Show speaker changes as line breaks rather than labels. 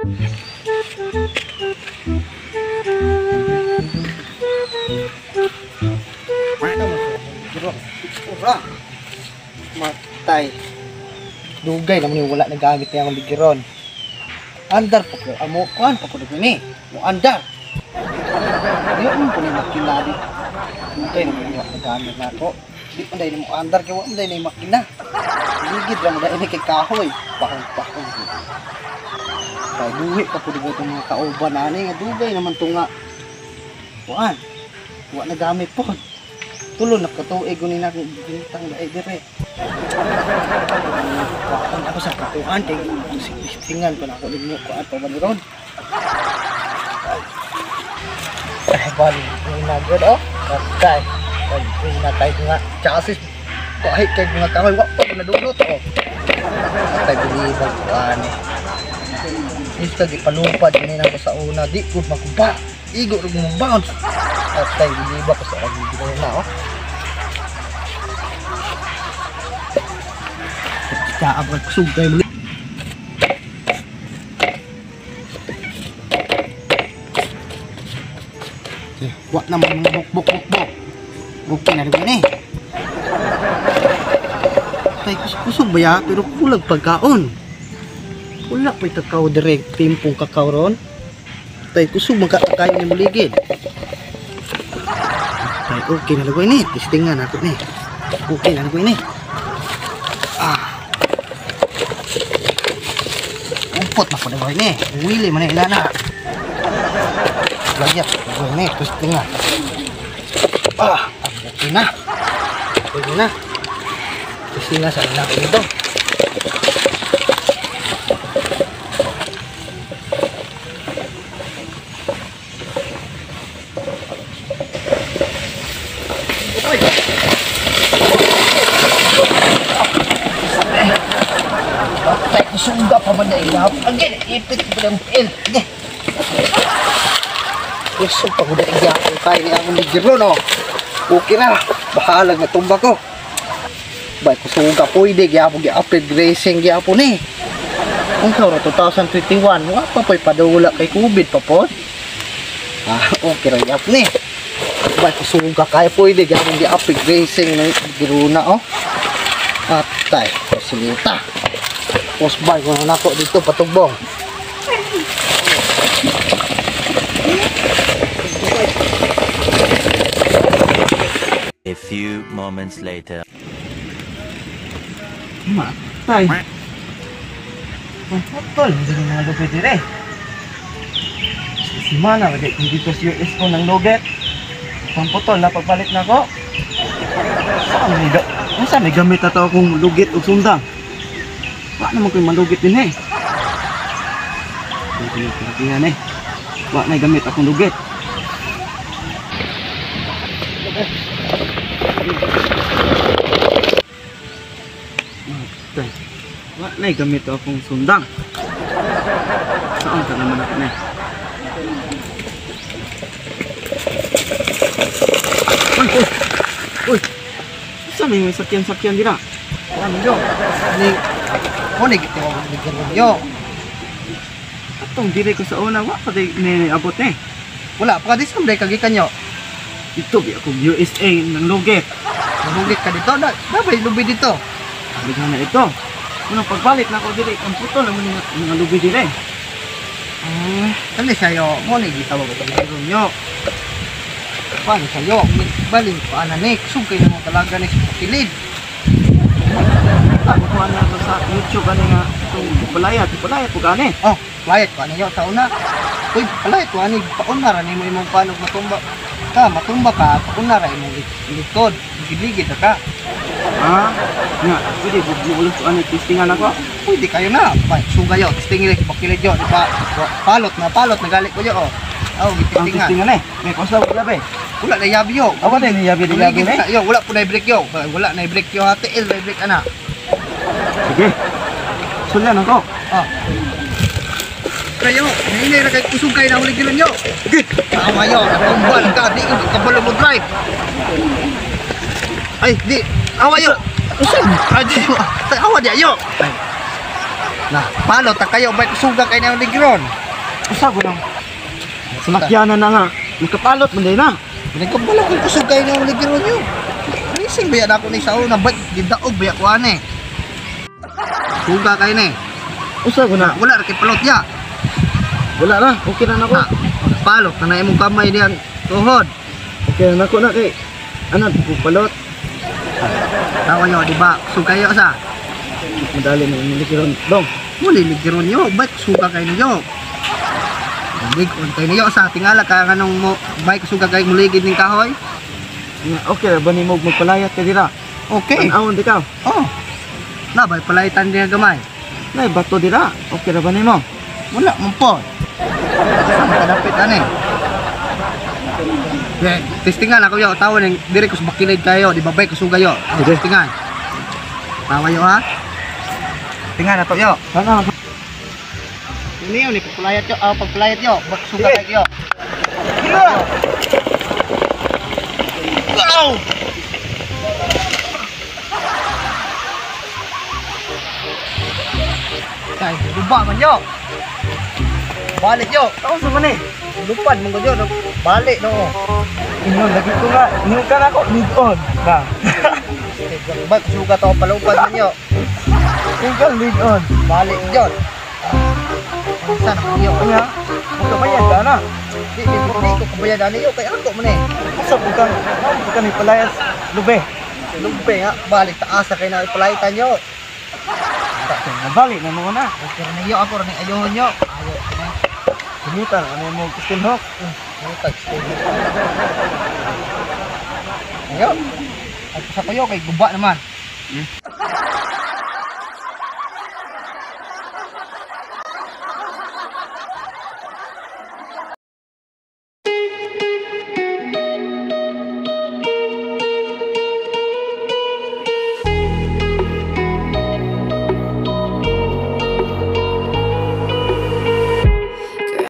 Ura. Matay. Dugay naman yung wala nagamit niya akong ligiron. Andar po ko. Amo kuan pa ko ni. Mo andar. Di mo po ni makina di. Dugay naman yung wala nagamit na ako. Di pa dahil mo andar kay wa man dahil ni makina. Ligid lang dahil ni kay kahoy. Pahong-pahong. Kay buhi pa po dugo itong mga kauban ani nga dugay naman to nga. Kuan. Wa nagamit po. Tulo na katuig ni na bintang daig dire. Kuan ako sa katuan kay tingan pa na ako nimo kuan pa man ron. Ay bali na gud oh. Patay. Ay na kay nga chassis kahit kay mga kahoy wa pa nadulot oh. Patay bilibag kuan. Is ka gipalupad ni nako sa una di gud makuba. Igo rug mo bounce. Patay bilibag ko sa agi na oh. Kaabot kusog kayo muli. Wa naman mga buk-buk-buk-buk. Okay na rin eh. Tay kusog ba ya? Pero kulag pagkaon. Wala pa'y kakao direct. Timpong kakao ron. Tay kusog magkakayo ni muligid. Tay okay na rin eh. Testingan ako ni. Okay na rin eh. Ah. Umpot na po na ni. Wili man na ilana. Lagyan. Ni, testing na. Ah, okay na. Okay na. Testing na sa natin ito. Patay ko sungga pa man na ilap. Again, ipit ko pa ng pil. Again. Kusog pa ko na igyapon tayo ni akong ligiron, oh. Okay na. Bahalag na tumba ko. Bay, kusuga pwede. Gyapon, gyapon, racing gyapon eh. Ang kaw na 2021. Wala pa po'y padula kay COVID pa po. Ah, okay ra gyapon eh. Bay, kusuga kaya pwede. Gyapon, gyapon, racing na giruna, oh. Atay, kusilita. Post-buy ko na nako dito, patugbong.
A few moments later.
Matay. Ang putol, hindi na mga lupit dire. Si Mana, wala kung dito sa US ko ng luget. Ang putol, napagbalik na ko. Saan may saan may gamit na to akong lugit o sundang? Wala naman ko'y malugit din eh. Tingnan eh. Wala na gamit akong lugit. Matay. Wala na gamit akong sundang. Saan ka naman ako na eh? Uy! Uy! Uy! Saan may sakyan-sakyan dira? Ano yun? Kunig ito ang bigyan yo. Atong dire ko sa una wa pa day niabot eh. Wala pa dis kam day kagikan yo. Ito bi ako USA ng lugit. Lugit ka dito na, dabay lubi dito. Bigyan na ito. Unang pagbalik na ako dire ang putol ang mga lubi dire. Ah, kani sayo mo ni gitawag ko nyo. Paano sayo? Baling pa na ni kusog kay namo talaga ni sa kilid. Kuha na ito sa YouTube ano nga itong palayat, palayat po gani. Oh, palayat ko ano sa una. Uy, palayat ko ani pauna ra nimo imong panog matumba. Ka matumba ka, pauna ra imong likod, giligid ka. Ah, nga, pwede bubulos ko ani testingan ako. Pwede kayo na. Bay, suga yo, testing ni pakilid yo, di ba? Palot na palot nagali ko yo oh. Oh, gitistingan. Testingan eh. May kosa wala ba? Wala na yabi yo. Awa din yabi di yabi eh. Yo, wala po na break yo. Wala na break yo, hati il break ana. Sige. Sulyan ako. Ah. Kayo, hinay ra kay kusog kay na ulit yo. Sige. Tama yo, natumbal ka, di ka kabalo mo drive. Ay, di. Awa yo. Usag. Ay, di. Awa di yo. Na, palot ta kayo bay kusuga kay na ligron.
Usa ko nang Samakyanan na nga. Makapalot man din na.
Nagkabalo kung kusog kayo ng ligron yo. Racing ba ako ni sa una bay gidaog ba ko ani. Suga kay ni.
Usa ko na.
Wala ra kay palot ya.
Wala na. Okay na nako.
Na, palot na na imong kamay diyan tuhod.
Okay na nako na kay ana ko palot.
Tawa yo, di ba? Kusog kayo sa.
Madali na imong ligiron. Dong.
Muli ligiron yo, bay kusuga kayo niyo. Lig-on kayo niyo sa tingala ka nganong mo bay kusuga kayo muligid ning kahoy.
Nga, okay ra ba nimo magpalayat ka dira?
Okay.
Tan-awon di ka.
Oh. Na bay palaytan diha gamay.
Nay bato dira. Okay ra ba nimo?
Wala man po. Sa makadapit ani. Yeah, testingan ako yo, tawo ning diri ko sa bakilid kayo, di ba bay kusuga yo.
Sige.
Testingan. Tawa yo ha. Tingan na to yo.
Tan-aw.
Ini yun, pagpulayat yo, ah, pagpulayat yo, baksuga
Sige.
kayo. Go! Ay, guba man yo. Balik yo.
Ako sa man eh.
Lupad man yo, no? Balik no.
Ingon lagi ko nga. Ingon ka na ako lig-on. Ba.
Ba suga to palupad man yo.
Ingon lig-on.
Balik yo. Saan ako yo?
Nya. Magkabayad ka na.
Di, di, di ko kabayad ani yo kay ako man eh.
Usa po kang, mao po kang palayas lube.
Lumpe nga, balik taas na kayo na ipalaytan yo.
Nabali na mo na.
Okay na yo, ako rin ayohon yo. Ayo, na.
Kinitan ano mo Christine Hook.
Ano tag Ayo. At sa kayo kay guba naman.